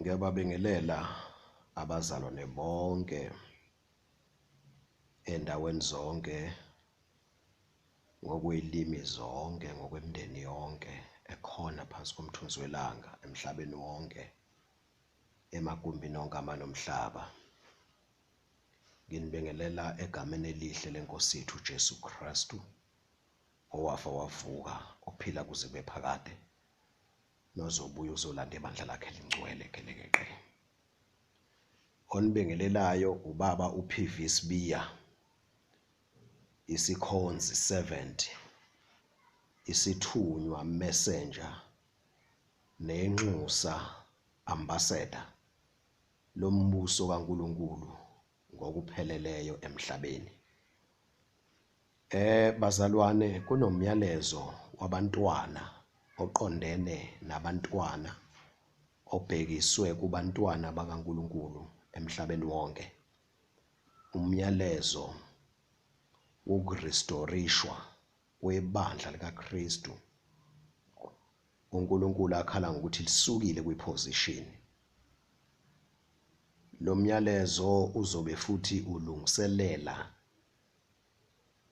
Ngiyababingelela abazalwane bonke endaweni zonke ngokwey'limi zonke ngokwemindeni yonke ekhona phansi komthunzi welanga emhlabeni wonke emagumbini onke amane omhlaba. Nginibingelela egameni elihle lenkosi yethu uJesu Kristu owafa wavuka ophila kuze kube phakade nozobuya uzolanda ibandla lakhe elingcwele gelekeqe. Onibingelelayo ubaba uPV Sibiya, isikhonzi servant, isithunywa messenger nenxusa ambassador lombuso kaNkulunkulu ngokupheleleyo emhlabeni. Bazalwane, kunomyalezo wabantwana oqondene nabantwana obhekiswe kubantwana bakaNkulunkulu emhlabeni wonke. Umyalezo wokurestorishwa kwebandla likaKristu uNkulunkulu akhala ngokuthi lisukile kwiposition. Lo myalezo uzobe futhi ulungiselela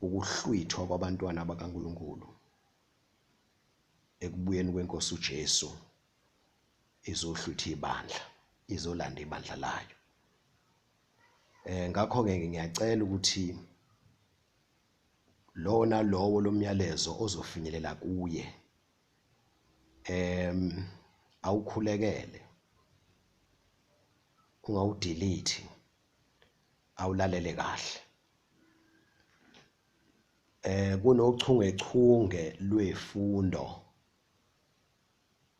ukuhlwithwa kwabantwana bakaNkulunkulu ekubuyeni kwenkosi uJesu izohlwitha ibandla, izolanda ibandla layo. Ngakho ke ngiyacela ukuthi lowo nalowo lomyalezo ozofinyelela kuye awukhulekele, ungawudelete, awulalele kahle. Kunochungechunge lwefundo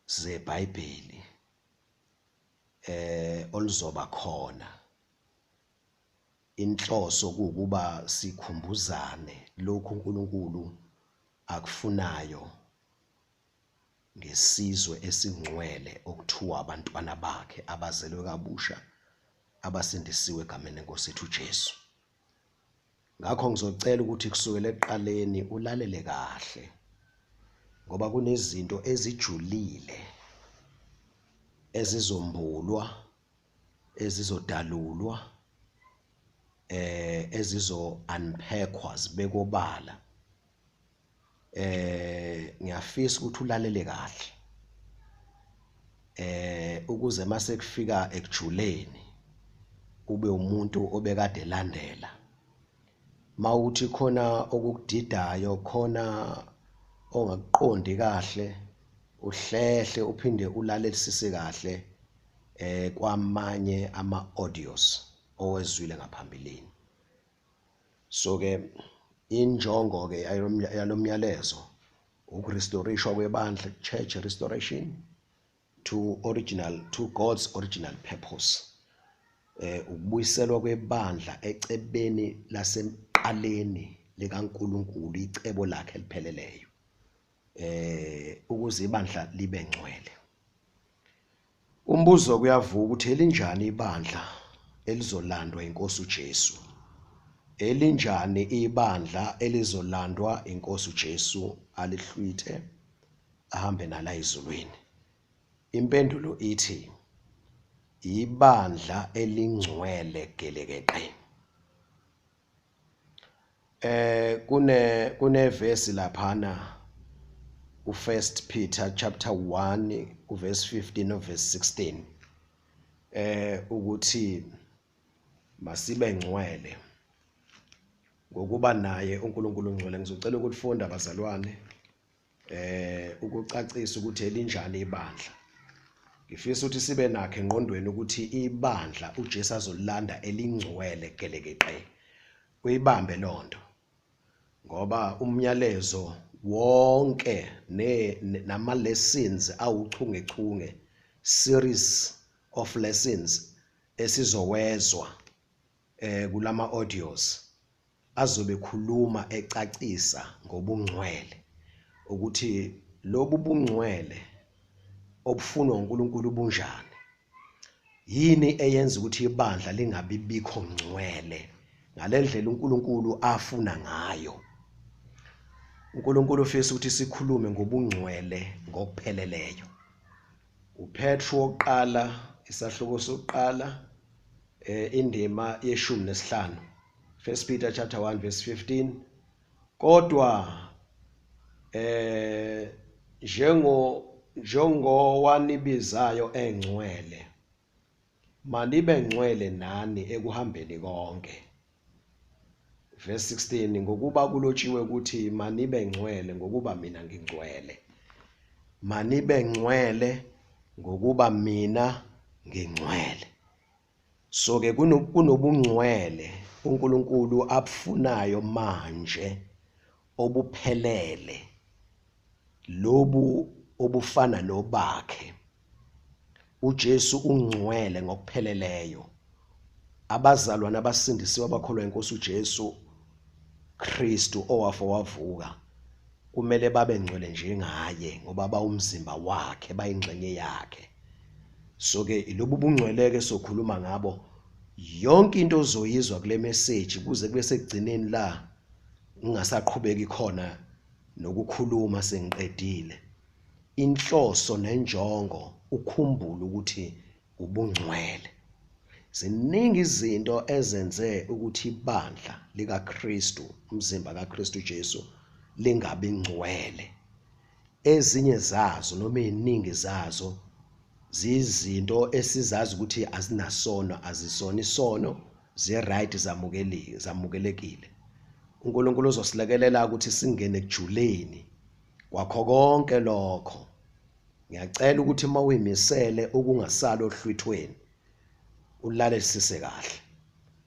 zeBhayibheli oluzoba khona. Inhloso kuwukuba sikhumbuzane lokhu uNkulunkulu akufunayo ngesizwe esingcwele okuthiwa abantwana bakhe abazelwe kabusha abasindisiwe egameni lenkosi yethu uJesu. Ngakho ngizocela ukuthi kusukela ekuqaleni ulalele kahle ngoba kunezinto ezijulile ezizombulwa, ezizodalulwa, ezizo unpackwa zibekwe obala. Ngiyafisa ukuthi ulalele kahle ukuze mase kufika ekujuleni ube umuntu obekade elandela. Mawuthi khona okukudidayo, khona ongakuqondi kahle, uhlehle uphinde ulalelisise kahle kwamanye ama audios owezwile ngaphambilini. So ke injongo ke yalomyalezo ukurestorishwa kwebandla, church restoration to original, to God's original purpose. Ukubuyiselwa kwebandla ecebeni lasemqaleni likaNkulunkulu, icebo lakhe elipheleleyo, ukuze ibandla libe ngcwele. Umbuzo kuyavuka ukuthi elinjani ibandla elizolandwa inkosi uJesu? Elinjani ibandla elizolandwa inkosi uJesu alihlwithe ahambe nala ezulwini? Impendulo ithi ibandla elingcwele gelekeqe. Kunevesi laphana uFirst Peter chapter 1 uverse 15 no verse 16 ukuthi masibe ngcwele ngokuba naye uNkulunkulu ungcwele. Ngizocela ukulifunda bazalwane ukucacisa ukuthi elinjani ibandla. Ngifisa ukuthi sibe nakho engqondweni ukuthi ibandla uJesu azolanda elingcwele gelekeqe. Uyibambe lonto ngoba umyalezo wonke nama lessons awuchungechunge, series of lessons esizowezwa kulama audios azobe khuluma ecacisa ngobungcwele, ukuthi lobu bungcwele obufunwa uNkulunkulu bunjani, yini eyenza ukuthi ibandla lingabi bikho ngcwele ngalendlela uNkulunkulu afuna ngayo. uNkulunkulu ufisa ukuthi sikhulume ngobungcwele ngokupheleleyo. uPetru wokuqala Isahluko sokuqala indima yeshumi nesihlanu. 1 Peter chapter 1 verse 15. Kodwa njengowanibizayo engcwele, manibe ngcwele nani ekuhambeni konke. Verse 16, ngokuba kulotshiwe ukuthi manibe ngcwele ngokuba mina ngingcwele. Manibe ngcwele ngokuba mina ngingcwele. So ke kunobungcwele uNkulunkulu abufunayo manje obuphelele, lobu obufana nobakhe. uJesu ungcwele ngokupheleleyo. Abazalwane abasindisiwe abakholwa inkosi uJesu Kristu owafa wavuka kumele babe ngcwele njengaye, ngoba bawumzimba wakhe, bayingxenye yakhe. So ke ilobu bungcweleke sokhuluma ngabo. Yonke into ozoyizwa kule message kuze kube sekugcineni la ngingasaqhubeki khona nokukhuluma sengiqedile. Inhloso nenjongo ukhumbule ukuthi ubungcwele. Ziningi izinto ezenze ukuthi ibandla likaKristu, umzimba kaKristu Jesu, lingabi ngcwele. Ezinye zazo noma iziningi zazo zizinto esizazi ukuthi azinasono, azisona isono, zi-right, zamukelekile. uNkulunkulu uzosilekelela ukuthi singene ekujuleni kwakho konke lokho. Ngiyacela ukuthi uma uyimisele ukungasali ohlwithweni ulalelisise kahle.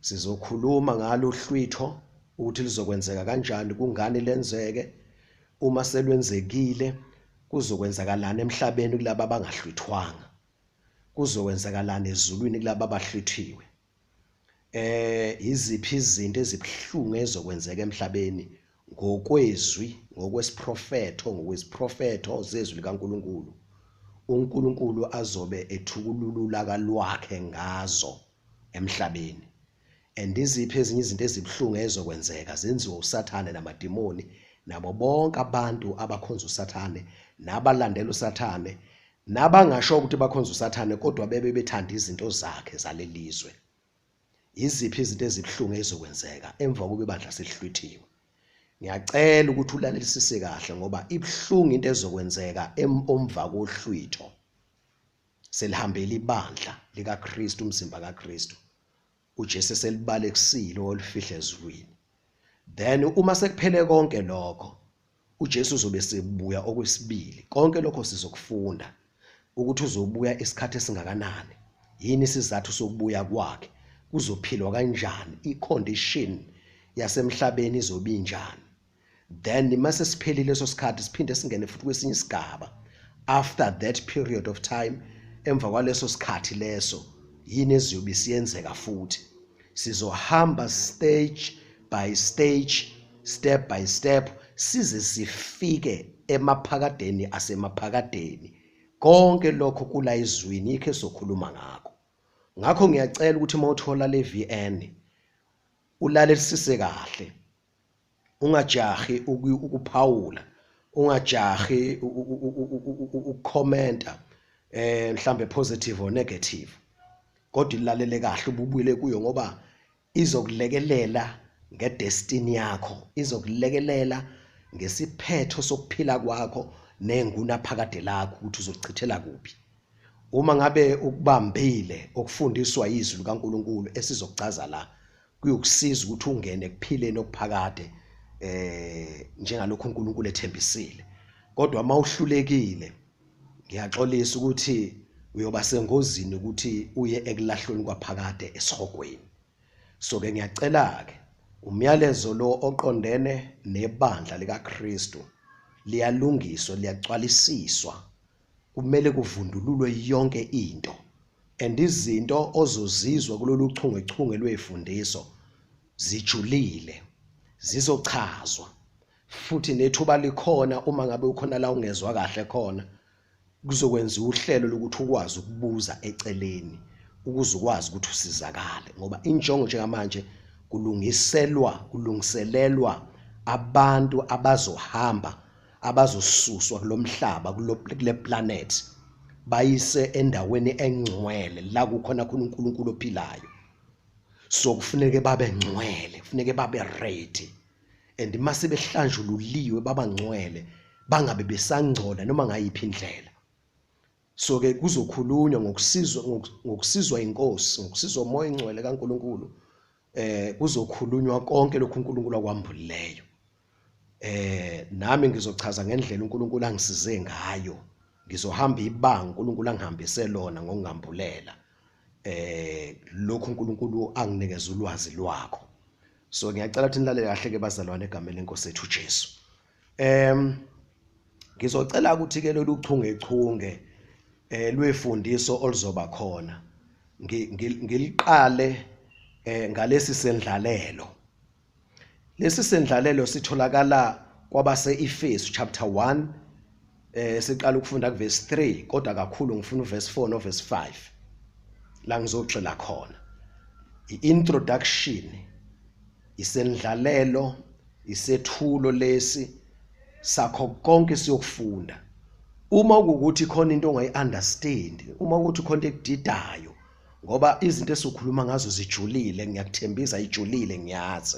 Sizokhuluma ngalo uhlwitho ukuthi lizokwenzeka kanjani, kungani lenzeke, uma selwenzekile kuzokwenzakalani emhlabeni kulabo abangahlwithwanga, kuzokwenzakalani ezulwini kulabo abahlwithiwe, iziphi izinto ezibuhlungu ezokwenzeka emhlabeni ngokwezwi, ngokwesiprofetho, ngokweziprofetho zezwi likaNkulunkulu, uNkulunkulu azobe ethukulula ulaka lwakhe ngazo emhlabeni. And iziphi ezinye izinto ezibuhlungu ezokwenzeka zenziwa uSathane namadimoni nabo bonke abantu abakhonza uSathane nabalandela uSathane nabangasho ukuthi bakhonza uSathane kodwa bebe bethanda izinto zakhe zalelizwe. Iziphi izinto ezibuhlungu ezokwenzeka emva kokuba ibandla selihlwithiwe? Ngiyacela ukuthi ulalelisise kahle, ngoba ibuhlungu into ezokwenzeka emva kohlwitho. Selihambele ibandla likaKristu, umzimba kaKristu. uJesu selibalekisile olifihle ezulwini. Then uma sekuphele konke lokho, uJesu uzobe sebuya okwesibili. Konke lokho sizokufunda ukuthi uzobuya isikhathi esingakanani, yini isizathu sokubuya kwakhe, kuzophilwa kanjani, i-condition yasemhlabeni izobe injani. Then mase siphelile leso sikhathi siphinde singene futhi kwesinye isigaba after that period of time. Emva kwaleso sikhathi leso yini eziyobe siyenzeka futhi. Sizohamba stage by stage, step by step, size sifike emaphakadeni asemaphakadeni. Konke lokho kula ezwini yikho esokhuluma ngakho. Ngakho ngiyacela ukuthi uma uthola le VN ulalelisise kahle, ungajahi ukuphawula, ungajahi ukukhomenta mhlambe positive or negative, kodwa ilalele kahle ububuyele kuyo, ngoba izokulekelela ngedestiny yakho, izokulekelela ngesiphetho sokuphila kwakho nenguna phakade lakho ukuthi uzochithela kuphi. Uma ngabe ukubambile okufundiswa izwi likaNkuluNkulu esizokuchaza la, kuyokusiza ukuthi ungene ekuphileni okuphakade njengalokhu uNkulunkulu ethembisile. Kodwa uma uhlulekile, ngiyaxolisa ukuthi uyoba sengozini ukuthi uye ekulahlweni kwaphakade esihogweni. So ke ngiyacela ke umyalezo lo oqondene nebandla likaKristu liyalungiswa, liyagcwalisiswa, kumele kuvundululwe yonke into. And izinto ozozizwa kulolu chungechunge lwefundiso zijulile, zizochazwa futhi nethuba likhona. Uma ngabe ukhona la ungezwa kahle khona, kuzokwenziwa uhlelo lokuthi ukwazi ukubuza eceleni ukuze ukwazi ukuthi usizakale, ngoba injongo njengamanje kulungiselelwa abantu abazohamba, abazosuswa kulomhlaba, kule planet, bayise endaweni engcwele la kukhona khona uNkulunkulu ophilayo. So kufuneke babe ngcwele, kufuneke babe ready, and mase behlanjululiwe baba ngcwele, bangabe besangcola noma ngayiphi indlela. So ke kuzokhulunywa ngokusizwa inkosi, ngokusizwa uMoya oNgcwele kaNkuluNkulu. Kuzokhulunywa konke lokhu uNkulunkulu akwambulileyo. Nami ngizochaza ngendlela uNkulunkulu angisize ngayo. Ngizohamba ibanga uNkulunkulu angihambise lona ngokungambulela. Lokhu uNkulunkulu anginikeza ulwazi lwakho. So ngiyacela ukuthi nilalele kahle ke bazalwane egameni lenkosi yethu uJesu. Ngizocela ukuthi ke lolu chungechunge lwefundiso oluzoba khona ngiliqale ngalesi sendlalelo. Lesi sendlalelo sitholakala kwabase-Efesu chapter 1, siqala ukufunda kuverse 3, kodwa kakhulu ngifuna uverse 4 no verse 5 la ngizogxila khona. I-introduction, isendlalelo, isethulo lesi sakho konke siyokufunda. Uma ukuthi khona into ongayi-understand, uma ukuthi khona into ekudidayo, ngoba izinto esikhuluma ngazo zijulile, ngiyakuthembisa ijulile, ngiyazi.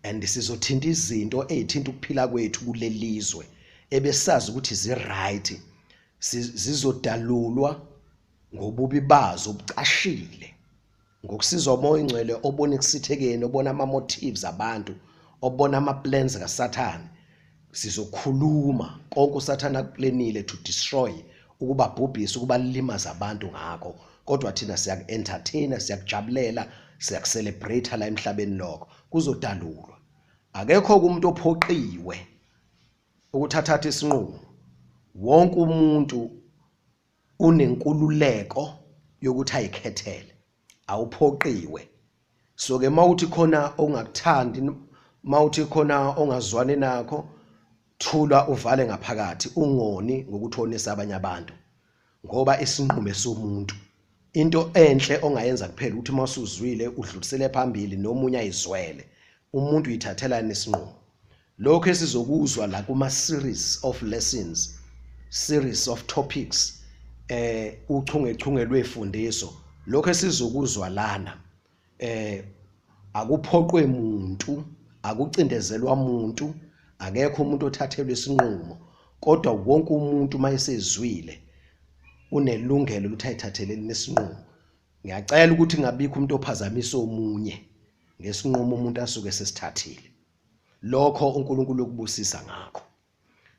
And sizothinta izinto ezithinta ukuphila kwethu kulelizwe ebesazi ukuthi zi-right, zizodalulwa ngobubi bazo obucashile, ngokusizwa uMoya oNgcwele obona ekusithekeni, obona ama-motives abantu, obona ama-plans kaSathane. Sizokhuluma konke uSathane akuplanile to destroy, ukubabhubhisa, ukubalimaza abantu ngakho, kodwa thina siyaku-entertainer, siyakujabulela, siyakucelebrate la emhlabeni. Lokho kuzodalulwa. Akekho umuntu ophoqiwe ukuthi athathe isinqumo. Wonke umuntu unenkululeko yokuthi ayikhethele, awuphoqiwe. So ke mawuthi khona ongakuthandi, mawuthi khona ongazwani nakho, thula uvale ngaphakathi, ungoni ngokuthi onisa abanye abantu, ngoba isinqumo somuntu. Into enhle ongayenza kuphela ukuthi mawusuzwile udlulisele phambili nomunye ayizwele. Umuntu uyithathela isinqumo. Lokho esizokuzwa la kuma series of lessons, series of topics, uchungechunge lwefundiso, lokho esizokuzwa lana akuphoqwe muntu, akucindezelwa umuntu, akekho umuntu othathelwe isinqumo, kodwa wonke umuntu mayesezwile unelungelo ukuthi ayithathele nesinqumo. Ngiyacela ukuthi ngabikho umuntu ophazamisa omunye ngesinqumo umuntu asuke sesithathile. Lokho uNkulunkulu ukubusisa ngakho.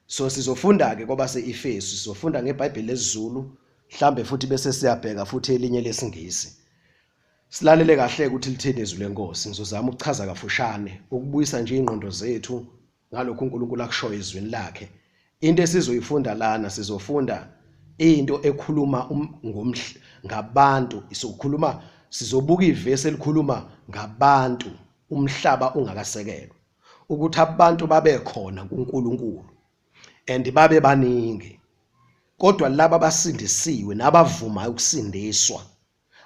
So sizofunda ke kwabase-Efesu, sizofunda ngeBhayibheli lesiZulu, mhlambe futhi bese siyabheka futhi elinye lesiNgisi. Silalele kahle ukuthi lithini izwi lenkosi. Ngizozama ukuchaza kafushane, ukubuyisa nje ingqondo zethu ngalokhu uNkulunkulu akushoyo ezwini lakhe. Into esizoyifunda lana, sizofunda into ekhuluma ngabantu, sizokhuluma, sizobuka ivesi elikhuluma ngabantu umhlaba ungakasekelwa, ukuthi abantu babe khona kuNkulunkulu and babe baningi, kodwa laba abasindisiwe nabavumayo ukusindiswa,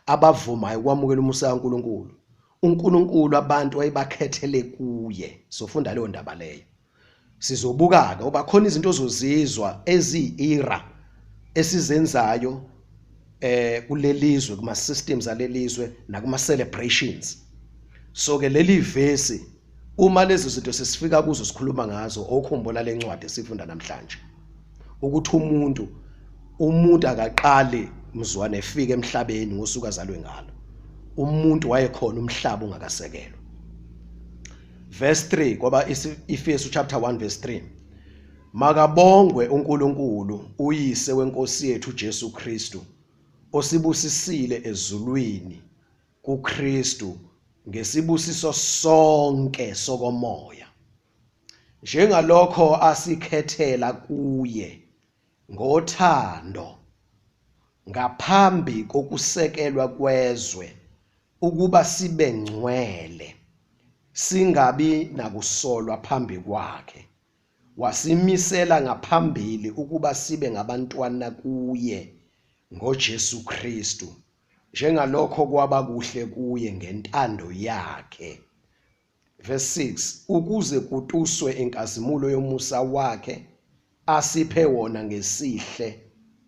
abavumayo ukwamukela umusa kaNkulunkulu, uNkulunkulu abantu wayebakhethele kuye. Sofunda leyo ndaba leyo. Sizobuka ke uba khona izinto ozozizwa eziyi-era esizenzayo kulelizwe, kuma systems alelizwe nakuma celebrations. So ke leli vesi, uma lezi zinto sesifika kuzo sikhuluma ngazo, okhumbula lencwadi esifunda namhlanje, ukuthi umuntu akaqali mzwane efika emhlabeni ngosuku azalwe ngalo. Umuntu wayekhona umhlaba ungakasekelwa. Verse 3 kwaba Efesu chapter 1 verse 3. Makabongwe uNkulunkulu uyise wenkosi yethu Jesu Kristu, osibusisile ezulwini kuKristu ngesibusiso sonke sokomoya, njengalokho asikhethela kuye ngothando ngaphambi kokusekelwa kwezwe, ukuba sibe ngcwele singabi nakusolwa phambi kwakhe. Wasimisela ngaphambili ukuba sibe ngabantwana kuye ngoJesu Kristu, njengalokho kwaba kuhle kuye ngentando yakhe. Verse 6, ukuze kutuswe inkazimulo yomusa wakhe asiphe wona ngesihle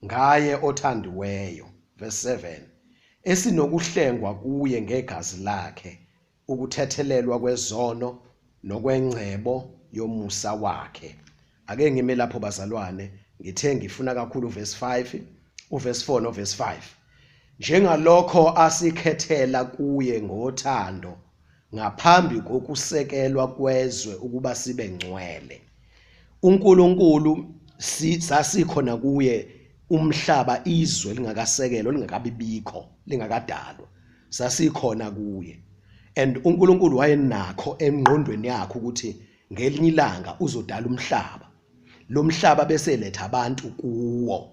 ngaye othandiweyo. Verse 7, esinokuhlengwa kuye ngegazi lakhe, ukuthethelelwa kwezono nokwengcebo yomusa wakhe. Ake ngime lapho bazalwane, ngithe ngifuna kakhulu verse 5, uverse 4 noverse 5. Njengalokho asikhethela kuye ngothando ngaphambi kokusekelwa kwezwe ukuba sibe ngcwele. uNkulunkulu sasikhona kuye umhlaba izwe lingakasekelwa, lingakabibikho, lingakadalwa, sasikhona kuye. And uNkulunkulu wayenakho engqondweni yakhe ukuthi ngelinye ilanga uzodala umhlaba, lo mhlaba bese eletha abantu kuwo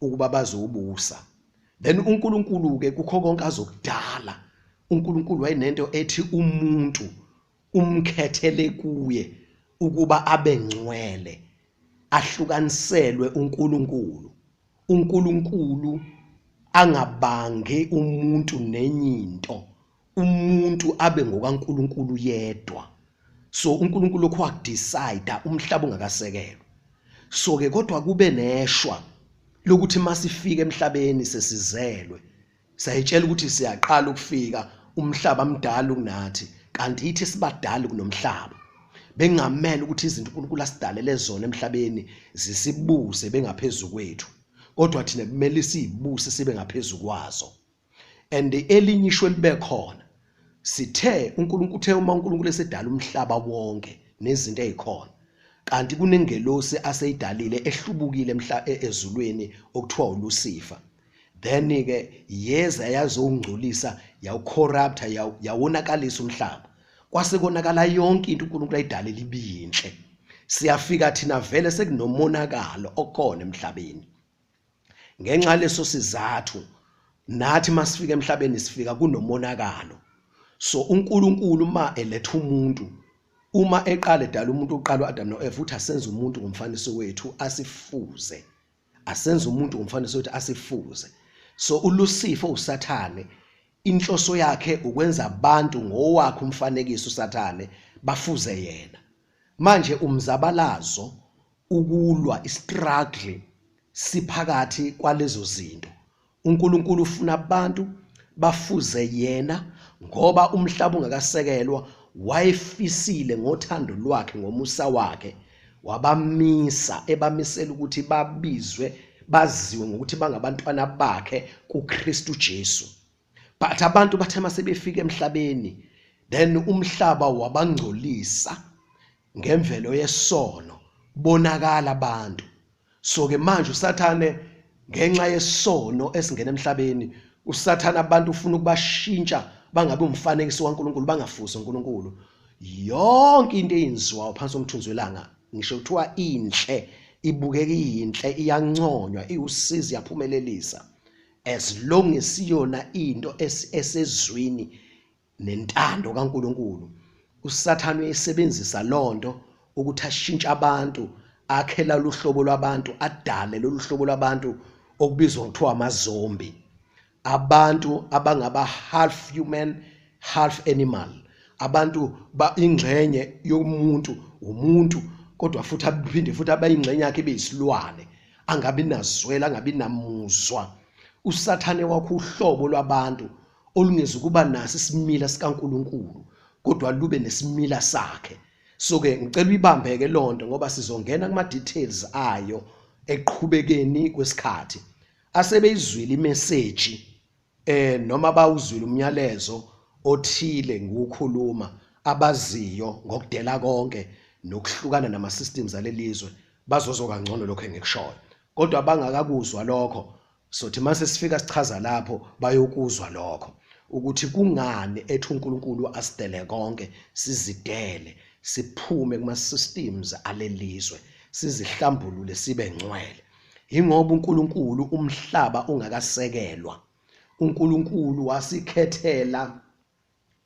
ukuba bazowubusa. Then uNkulunkulu ke kukho konke azokudala, uNkulunkulu wayenento ethi umuntu umkhethele kuye ukuba abe ngcwele, ahlukaniselwe uNkulunkulu. uNkulunkulu angabangi umuntu nenye into, umuntu abe ngokaNkulunkulu yedwa. So uNkulunkulu lokhu wakudecide umhlaba ungakasekelwa. So ke kodwa kube neshwa lokuthi masifika emhlabeni sesizelwe, sayitshela ukuthi siyaqala ukufika, umhlaba mdala kunathi, kanti yithi sibadala kunomhlaba. Bengamele ukuthi izinto uNkulunkulu asidalele zona emhlabeni zisibuse bengaphezulu kwethu, kodwa thina kumele siyibuse sibe ngaphezulu kwazo. And elinye ishwe libe khona, sithe uNkulunkulu uthe uma uNkulunkulu esedala umhlaba wonke nezinto ezikhona, kanti kunengelosi aseyidalile ehlubukile ezulwini okuthiwa uLucifer. Then ke yeza yazongcolisa, yawucorrupta, yawonakalisa umhlaba, kwase konakala yonke into uNkulunkulu ayidalile ibiyinhle. Siyafika thina vele sekunomonakalo okhona emhlabeni. Ngenxa leso sizathu nathi masifika emhlabeni sifika kunomonakalo. So uNkulunkulu uma eletha umuntu, uma eqala edala umuntu oqala uAdam noEva, uthi asenze umuntu ngomfaniso wethu, asifuze. Asenze umuntu ngomfaniso wethu, asifuze. So uLucifer uSathane inhloso yakhe ukwenza abantu ngowakhe umfanekiso uSathane bafuze yena. Manje umzabalazo, ukulwa, istruggle siphakathi kwalezo zinto. uNkulunkulu ufuna abantu bafuze yena, ngoba umhlaba ungakasekelwa wayefisile ngothando lwakhe, ngomusa wakhe wabamisa, ebamisela ukuthi babizwe, baziwe ngokuthi bangabantwana bakhe kuKristu Jesu. But abantu bathe mase befika emhlabeni, then umhlaba wabangcolisa ngemvelo yesono, bonakala abantu. So ke manje uSathane ngenxa yesono esingena emhlabeni, uSathane abantu ufuna ukubashintsha bangabe umfanekiso kaNkulunkulu, bangafuzi uNkulunkulu. Yonke into eyenziwayo phansi komthunzi welanga, ngisho kuthiwa inhle, ibukeka iyinhle, iyanconywa, iwusizi, iyaphumelelisa, as long as iyona into esezwini nentando kaNkulunkulu. uSathane uyisebenzisa lonto ukuthi ashintshe abantu, akhela luhlobo lwabantu, adale lolu hlobo lwabantu okubizwa ngokuthiwa amazombi, abantu abangaba half human half animal, abantu ingxenye yomuntu umuntu, kodwa futhi aphinde futhi abayingxenye yakhe ibe isilwane, angabi nazwela, angabi namuzwa. uSathane wakho uhlobo lwabantu olungezukuba naso isimila sikaNkulunkulu, kodwa lube nesimila sakhe. So ke ngicela uyibambeke lonto, ngoba sizongena kuma details ayo eqhubekeni kwesikhathi. Asebeyizwile imessage noma bawuzwile umyalezo othile ngokukhuluma, abaziyo ngokudela konke nokuhlukana nama systems alelizwe, bazozwa kangcono lokho engikushoyo. Kodwa bangakakuzwa lokho, sothi mase sifika sichaza lapho bayokuzwa lokho, ukuthi kungani ethi uNkulunkulu asidele konke, sizidele, siphume kuma systems alelizwe, sizihlambulule sibe ngcwele. Ingoba uNkulunkulu umhlaba ungakasekelwa, uNkulunkulu wasikhethela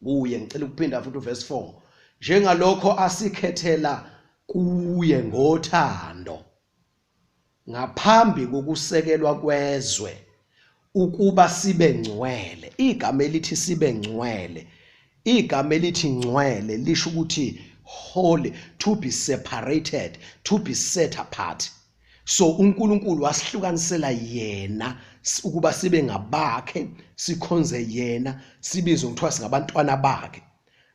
kuye. Ngicela ukuphinda futhi uverse 4, njengalokho asikhethela kuye ngothando ngaphambi kokusekelwa kwezwe ukuba sibe ngcwele. Igama elithi sibe ngcwele, igama elithi ngcwele lisho ukuthi holy, to be separated, to be set apart. So uNkulunkulu wasihlukanisela yena ukuba sibe ngabakhe, sikhonze yena, sibizwe ngokuthiwa singabantwana bakhe.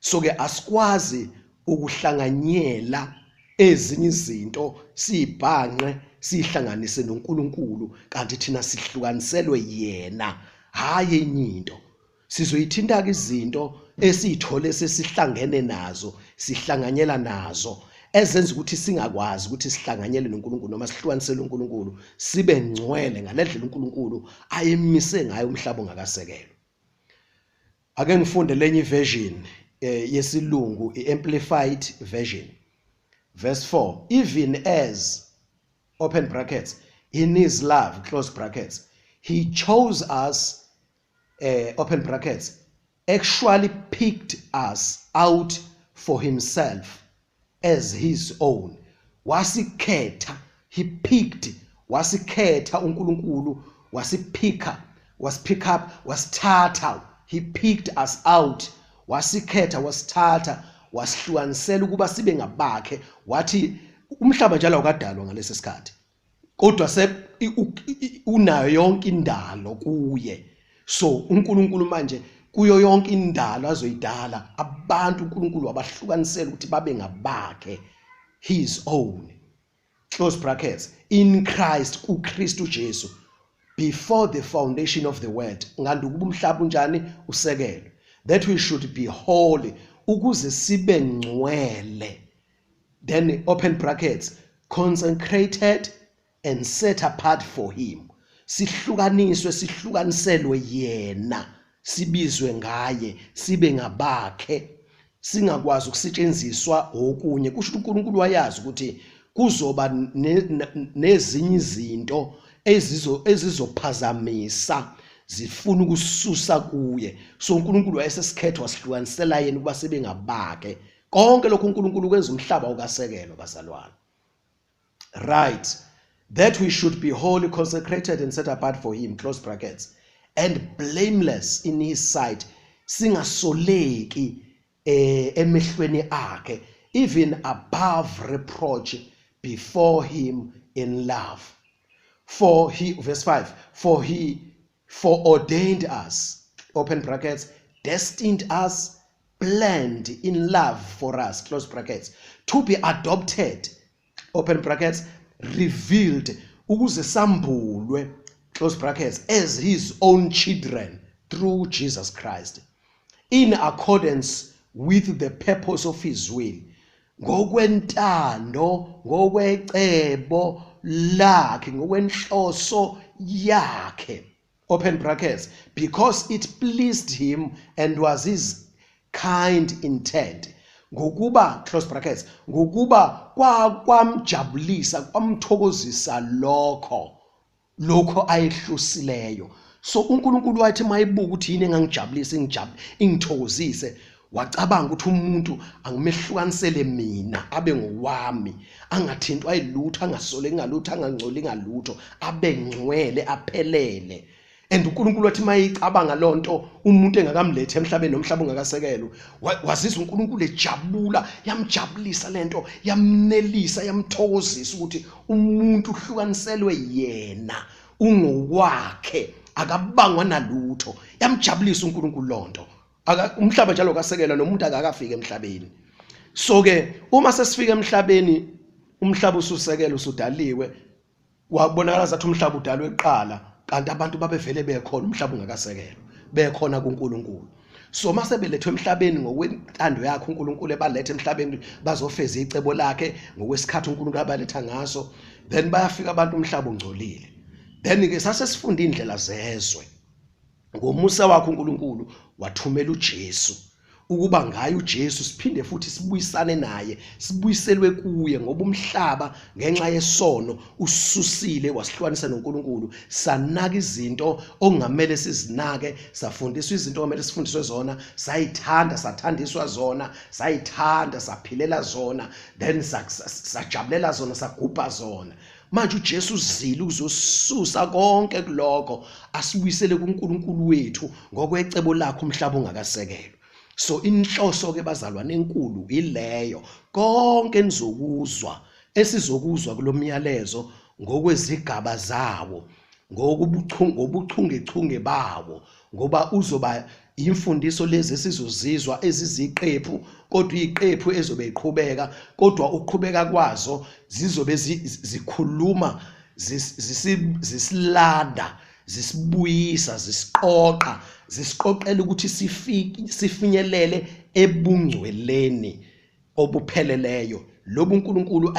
So ke asikwazi ukuhlanganyela ezinye izinto sibhanqe sihlanganise noNkulunkulu kanti thina sihlukaniselwe yena, hayi enye into. Sizoyithinta-ke izinto esiyithole sesihlangene nazo, sihlanganyela nazo, ezenza ukuthi singakwazi ukuthi sihlanganyele noNkulunkulu noma sihlukanisele uNkulunkulu, sibe ngcwele ngale ndlela uNkulunkulu ayemise ngayo umhlaba ungakasekelwa. Ake ngifunde lenye iversion yesilungu, i-Amplified Version. Verse 4, even as, open brackets, in his love, close brackets, he chose us, open brackets, actually picked us out for himself as his own. Wasikhetha, he picked, wasikhetha uNkulunkulu, wasiphika, wasipick up, wasithatha, he picked us out, wasikhetha, wasithatha, wasihlukanisela ukuba sibe ngabakhe. Wathi umhlaba njalo awukadalwa ngalesi sikhathi, kodwa se unayo yonke indalo kuye. So uNkulunkulu manje kuyo yonke indalo azoyidala abantu, uNkulunkulu wabahlukanisela ukuthi babe ngabakhe, his own, close brackets, in Christ, kuKristu Jesu, before the foundation of the world, nganti ukuba umhlaba unjani usekelwe, that we should be holy, ukuze sibe ngcwele, then open brackets, consecrated and set apart for him, sihlukaniswe, sihlukaniselwe yena, sibizwe ngaye, sibe ngabakhe, singakwazi ukusetshenziswa okunye. Kusho ukuthi uNkulunkulu wayazi ukuthi kuzoba nezinye izinto ezizophazamisa, zifuna ukususa kuye. So uNkulunkulu wayesesikhetha, wasihlukanisela yena ukuba sibe ngabakhe. Konke lokhu uNkulunkulu kwenza umhlaba ukasekelwa, bazalwane. Right, that we should be holy, consecrated and set apart for him, close brackets, and blameless in his sight, singasoleki emehlweni akhe, even above reproach before him in love. For he, verse 5, for he foreordained us, open brackets, destined us, planned in love for us, close brackets, to be adopted, open brackets, revealed, ukuze sambulwe, close brackets, as his own children through Jesus Christ, in accordance with the purpose of his will, ngokwentando, ngokwecebo lakhe, ngokwenhloso yakhe, open brackets, because it pleased him and was his kind intent, ngokuba, close brackets, ngokuba kwamjabulisa, kwamthokozisa lokho ayehlosileyo. So uNkulunkulu wathi mayibuka ukuthi yini engangijabulisa, ingithokozise, wacabanga ukuthi umuntu angimehlukanisele mina, abe ngowami, angathintwa yilutho, angasoleki ngalutho, angangcoli ngalutho, abe ngcwele, aphelele. And uNkulunkulu wathi mayicabanga lonto, umuntu engakamlethi emhlabeni nomhlaba ungakasekelwa, wazizwa uNkulunkulu ejabula, yamjabulisa lento, yamnelisa, yamthokozisa ukuthi umuntu uhlukaniselwe yena, ungokwakhe, akabangwa nalutho. Yamjabulisa uNkulunkulu lonto. Umhlaba njalo kasekelwa nomuntu akakafiki emhlabeni. So ke uma sesifika emhlabeni, umhlaba ususekelwe, usudaliwe, wabonakala zathi umhlaba udalwe kuqala, kanti abantu babevele bekhona umhlaba ungakasekelwa, bekhona kuNkulunkulu. So mase belethwe emhlabeni ngokwentando yakhe uNkulunkulu ebalethe emhlabeni bazofeza icebo lakhe ngokwesikhathi uNkulunkulu abaletha ngaso, then bayafika abantu umhlaba ungcolile. Then ke sase sifunda indlela zezwe. Ngomusa wakhe uNkulunkulu wathumela uJesu ukuba ngaye uJesu siphinde futhi sibuyisane naye, sibuyiselwe kuye, ngoba umhlaba ngenxa yesono ususile wasihlukanisa noNkulunkulu. Sanaka izinto okungamele sizinake, safundiswa izinto okumele sifundiswe zona, sayithanda, sathandiswa zona, sayithanda, saphilela zona, then sajabulela zona, sagubha zona. Manje uJesu uzile uzosusa konke kuloko, asibuyisele kuNkulunkulu wethu ngokwecebo lakhe umhlaba ungakasekelwa. So inhloso ke bazalwane enkulu ileyo, konke enizokuzwa, esizokuzwa kulomyalezo ngokwezigaba zawo, ngobuchungechunge bawo, ngoba uzoba imfundiso lezi esizozizwa eziziqephu, kodwa iziqephu ezobe iqhubeka, kodwa ukuqhubeka kwazo zizobe zikhuluma zisilanda, zisibuyisa, zisiqoqa, zisiqoqela ukuthi sifike sifinyelele ebungcweleni obupheleleyo lobu uNkulunkulu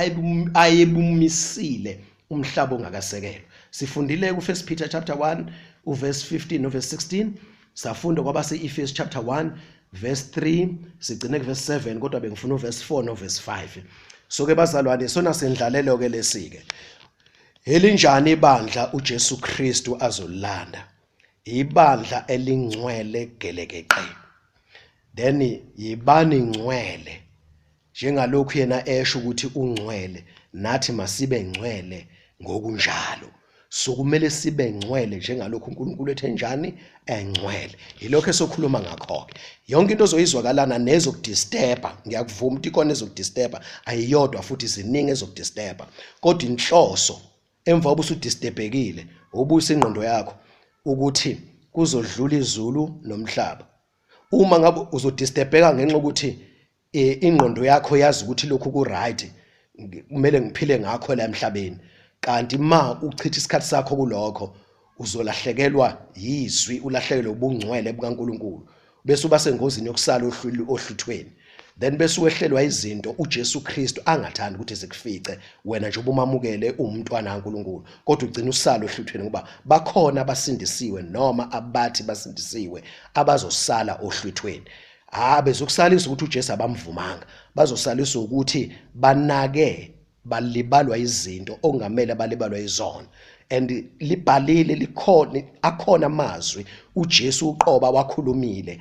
ayebumisile umhlaba ongakasekelwa. Sifundile ku-1 Peter chapter 1 uverse 15 noverse 16, safunda kwabase-Efesu chapter 1 verse 3, sigcine kuverse 7, kodwa bengifuna uverse 4 noverse 5. So ke bazalwane, sona sendlalelo ke lesike elinjani ibandla uJesu Kristu azolanda, ibandla elingcwele gelekeqe. Then yibani ngcwele njengalokhu yena esho ukuthi ungcwele, nathi masibe ngcwele ngokunjalo. So kumele sibe ngcwele njengalokhu uNkulunkulu ethe njani engcwele. Yilokho esokhuluma ngakho-ke. Yonke into ozoyizwakalana nezokudisturba, ngiyakuvuma ukuthi ikhona ezokudisturba, ayiyodwa futhi ziningi ezokudisturba, kodwa inhloso emva kokuba usudisturbekile ubuyisa ingqondo yakho ukuthi kuzodlula izulu nomhlaba. Uma ngabe uzodisturbeka ngenxa yokuthi ingqondo yakho yazi ukuthi lokhu ku-right, kumele ngiphile ngakho la emhlabeni, kanti ma uchitha isikhathi sakho kulokho uzolahlekelwa yizwi, ulahlekelwe ubungcwele bukaNkulunkulu, bese uba sengozini yokusala ohluthweni, then bese wehlelwa izinto uJesu Kristu angathandi ukuthi zikufice wena nje ubumamukele umntwana kaNkulunkulu, kodwa ugcina usala ohluthweni, ngoba bakhona abasindisiwe noma abathi basindisiwe abazosala ohlwithweni. Ha, bezokusalisa ukuthi uJesu abamvumanga, bazosaliswa ukuthi banake balibalwa izinto okungamele balibalwa izona. And libhalile, likhona, akhona amazwi uJesu uqoba wakhulumile,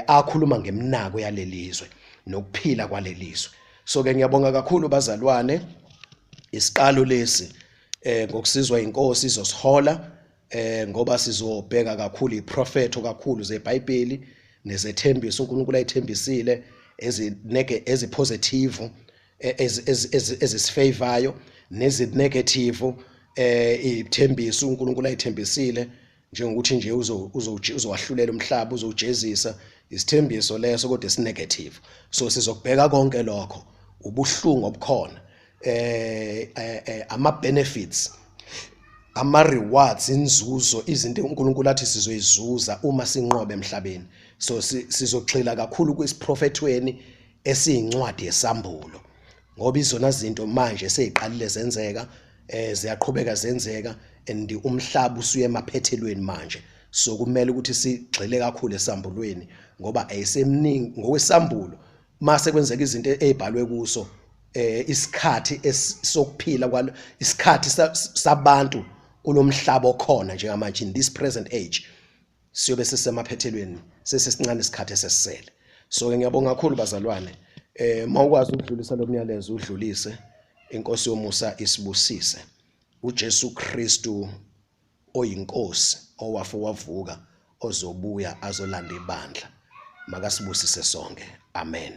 akhuluma ngemnako yalelizwe nokuphila kwalelizwe. So ke ngiyabonga kakhulu bazalwane, isiqalo lesi ngokusizwa inkosi izosihola, ngoba sizobheka kakhulu iprofetho kakhulu zeBhayibheli nezethembiso uNkulunkulu ayithembisile ezipositive, ezisifavorayo nezinegative, ithembiso uNkulunkulu ayithembisile njengokuthi nje uzowahlulela umhlaba, uzowujezisa, isithembiso leso kodwa esinegative. So sizokubheka konke lokho, ubuhlungu obukhona, ama benefits, ama rewards, inzuzo, izinto uNkulunkulu athi sizoyizuza uma sinqobe emhlabeni. So sizogxila kakhulu kwisiprofethweni esiyincwadi yesambulo, ngoba izona zinto manje seziqalile zenzeka, ziyaqhubeka zenzeka, and umhlaba usuye emaphethelweni manje. So kumele ukuthi sigxile kakhulu esambulweni, ngoba ayisemningi ngokwesambulo mase kwenzeka izinto ezibhalwe kuso, isikhathi sokuphila kwalo, isikhathi sabantu kulomhlaba okhona njengamanje in this present age, siyobe sesemaphethelweni, sesesincane isikhathi esesisele. So ke ngiyabonga kakhulu bazalwane, mawukwazi ukudlulisa lo myalezo udlulise, inkosi yomusa isibusise. uJesu Kristu oyinkosi owafa wavuka ozobuya azolanda ibandla, makasibusise sonke. Amen.